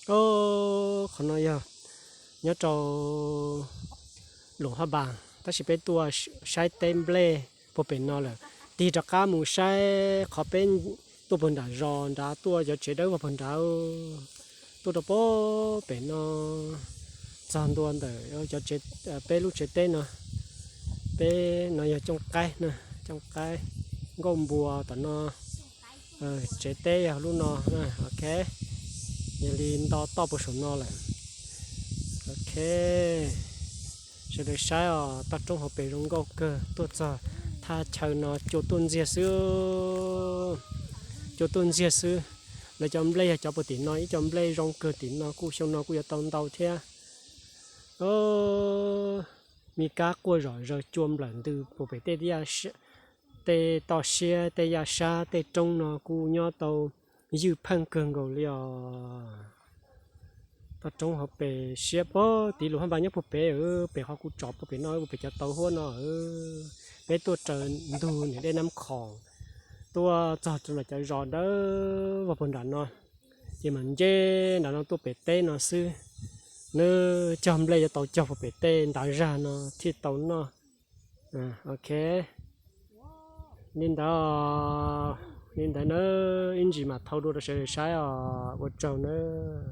Os, qhov no yog nyob rau Luam Phaj Npas, tab sis peb tuaj saib teb nplej puag pem no lawm. Tig rov qab mus saib qhov peb tuaj puag nram zos nrad, tuaj cov tsev dawb vog puag nrad, tuaj rau puag pem no, txog ntua ntawm cov, peb lub tsev teb no. Peb no yog cooj qaib na, cooj qaib, nkauj npua tom no. Tsev teb yog lub no. Ok, yog li nto toj puag saum no lawm. Ok, sawv daws saib os, toj roob hauv pes zoo nkauj kawg. Tuaj txog thaj chaw no cua tuaj ntxiag xwb, cua tuaj ntxiag xwb. Lawv cov nplej yog cov puag tim no, ib co nplej zoo kawg tim no, kuj xyoo no kuj yuav tau ntau thiab. Me kab quaj zom zaws cua nplawm ntws puag pem tej, tej toj siab, tej yaj sab, tej roob no kuj nyob tau ywj pheej kawg nkaus li os. Toj roob hauv pes siab puag tim Luam Phaj Npas nyob puag pem, pem qhov kuv tsom puag pem no, puag pem cov tauv huab no. Peb tuaj raws ntug niam dej Nab Khoom, tuaj txog rau nram cov zos dawb vog puag nram no, ces mam nce nram no tuaj pem teb no xwb. Nws cog nplej yuav tau cog puag pem tej ntav zag no thiaj tau noj. Ok, li ntawd, li ntawd na, ib ntsis mam thau dua rau sawv daws saib os, ua tsaug nawb.